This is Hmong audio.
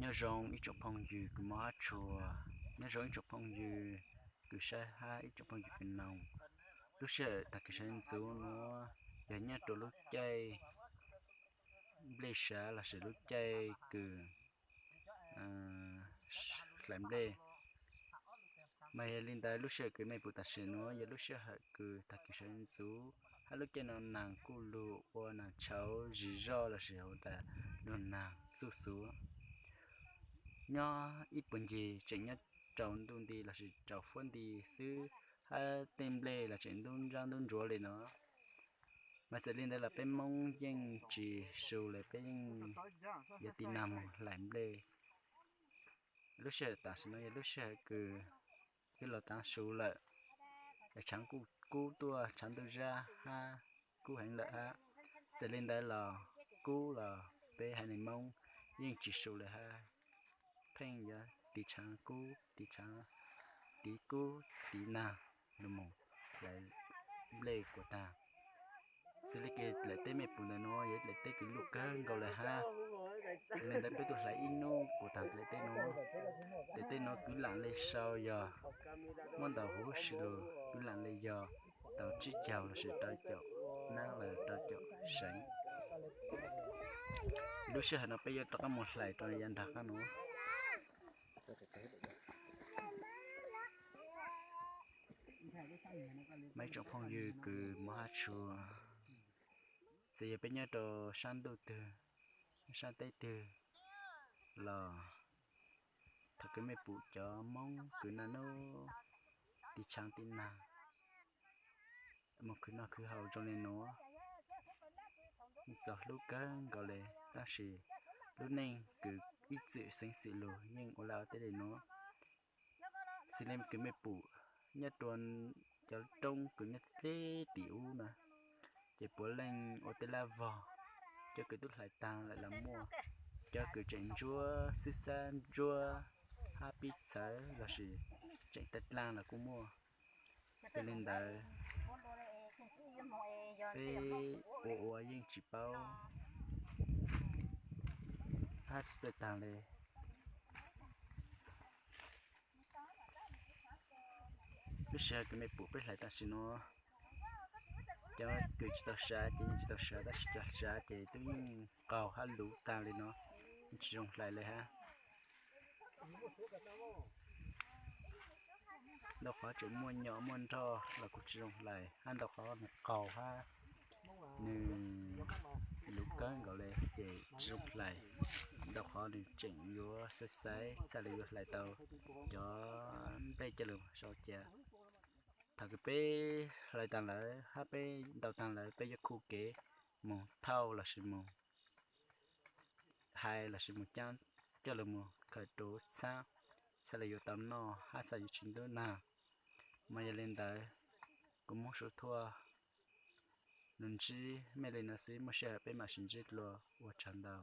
Nyob zoo ib tsoom phooj ywg kws mob hab tshua, nyob zoo ib tsoom phooj ywg kws saib hab ib tsoom phooj ywg kws noog. Lub sij hawm tag kis sawv ntxuv nuav yog nyob rua lub caij nplej sav lossis lub caij kws hlais nplej. Mas yog li ntawd lub sij hawm kws mej pum tam sim nuav yog lub sij hawm kws tag kis sawv ntxuv hab lub caij no naag kuj lug ua naag tshauv zig zog lossis has tas lug naag xuj xuv. Nyob ib puag ncig tseem nyob rau ntuj nti lossis rau fuab nti xwb, hab tej nplej los tseem ntub ntsab ntub ntsuav li no. Mas txawm li ntawd los peb Moob yeej tsis su le, peb yeej yuav tig nag moog hlais nplej. Lub sij hawm tam sim no yog lub sij hawm kws twb los taav su lawm, tshaav kuj kub tuaj, tshaav ntug zab hab kub heev lawm hab. Txawm li ntawd los kub los peb haiv neeg Moob yeej tsis su le hab, pheej yuav tiv tshaav kub, tiv tshaav, tiv kub tiv nag lug moog hlais nplej kuas taag. Xws li kws dlaim teb mej pum ntawm nuav yog dlaim teb kws luj kawg nkaus le hab. Yog li ntawd peb tug hlais ib nub kuas taag dlaim teb nuav. Dlaim teb nuav kwv laam le sau yog muab ntaus huv si lug kwv laam le yog tau tsib caug lossis rau caum nab lossis rau caum seev. Lub sij hawm no peb yuav rov qab moog hlais rau yav nraag qab nuav. Mas ib tsoom phooj ywg kws mob hab tshua, txawm yog peb nyob rau saab ntuj twg, saab teb twg los, thaum kws mej pum cov Moob kws naj nub tiv tshaav tiv nag moog khwv noj khwv haus zoo le nuav, txaus hlub kawg nkaus le. Tab sis lub neej kws ib txwm xeev xwm lug yeej ua laj ua teb le nuav. Xws li kws mej pum nyob rua cov roob kws nyob teb tim ub na, ces puav leej ua tej laj vog, cov kws tub hlais taag lawm los muaj, cov kws tseem ntsuab xwb xab ntsuab hab pib txhawv lossis tseem dlaag dlaag los kuj muaj. Yog li ntawd peb ua ua yeej tsis paub hab tsis txawj taag le. Lub sij hawm kws mej pum peb hlais tam sim nuav, cov kws tsis tau sav ces yeej tsis tau sav, tab sis cov sav ces twb yeej qaug hab luv taag li no, tsis zoo hlais le hab. Ntau qhov tseem muaj nyom muaj nroj los kuj tsis zoo hlais, hab ntau qhov nws qaug hab nws luv kawg nkaus le ces tsis zoo hlais. Ntau qhov nws tseem yuav xaiv xaiv txhaj le yuav hlais tau cov nplej coj lug sau cia. Thaum kws peb hlais taag lawm hab peb ntaus taag lawm peb yuav khu kev moog thauj lossis moog hais lossis moog caab coj lug moog khaws rua txhaab, txhaj le yuav tau noj hab txhaj yuav tsis ntub nag. Mas yog li ntawd, kuv Moob Suav Thuaj lug ntsib mej li no xwb, muaj sij hawm peb mam sib ntsib dlua, ua tsaug ntau.